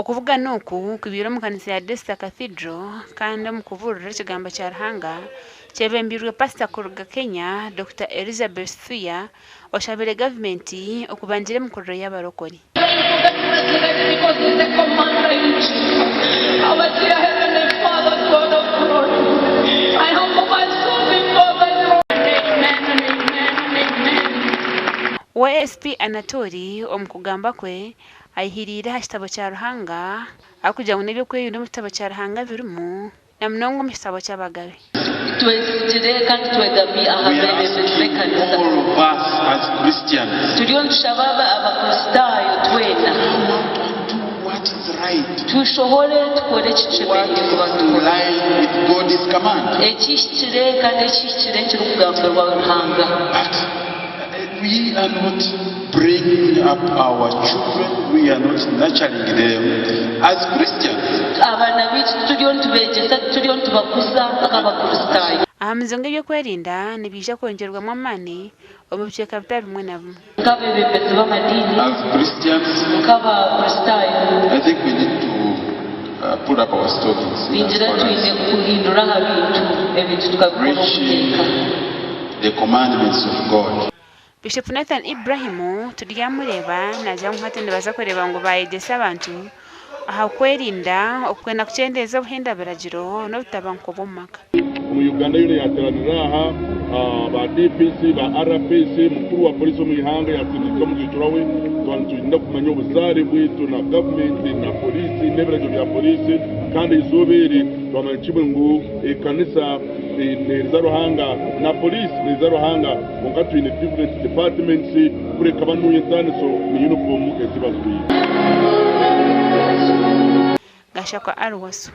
Okubugana oku kubaire omu kanisa ya Desta Cathedral kandi omu kubuurira ekigambo kya Ruhanga kyebembeirwe Pasita kuruga Kenya, Dokita Elizabeth Thuya oshabire gavumenti okubangira emikuriro y'abarokore. OSP Anatoli omu kugamba kwe Ayihiriire aha kitabo kya Ruhanga arikugira ngu n'eby'okwerinda omu kitabo kya Ruhanga birimu, na munonga omu kitabo ky'Abagabe. Twesigire kandi twegami aha We are beebembezi asking b'ekanisa. all of us as Christians Turiyo nitushaba Abakristaayo twena. come out and do what is right, Tushohore tukore what ekitushemereire is kuba in nitukora. line with God's command. Ekihikire kandi ekihikire ekirikugambirwa Ruhanga. But We are not bringing up our children, we are not nurturing them as Christians. Abaana baitu tituriyo nitubeegyesa, tituriyo nitubakuza nk'Abakristaayo. Aha mizonga eby'okwerinda nibiija kwongyerwamu amaani omu bicweka bitari bimwe na bimwe. Nk'abeebembezi b'amadiini, As Christians, nk'Abakristaayo, I think we need to uh, pull up our stockings as ningira far twine as kuhindura aha bintu, ebintu tukabikora omu preaching buteeka. the commandments of God. Bishop Nathan Ibrahim turyamureeba naagira ngu hati nibaza kureeba ngu baayegyesa abantu aha kwerinda okwenda kukyendeeza obuhenda biragiro n'obutabanguko bw'omu maka. Omu Uganda yoona yateranira aha, ba DPC, ba RPC, mukuru wa police omu ihanga yasindika omuzitura we, twaba nitwenda kumanya obuzaare bwaitu na gavumenti na police n'ebiragiro bya police kandi eizooba eri twamanya kimwe ngu ekanisa Neeza Ruhanga na police neeza Ruhanga kwonka twine different departments kureka banuya entaaniso ni uniform ezi bajwaire. Gashakwa Aliwaso.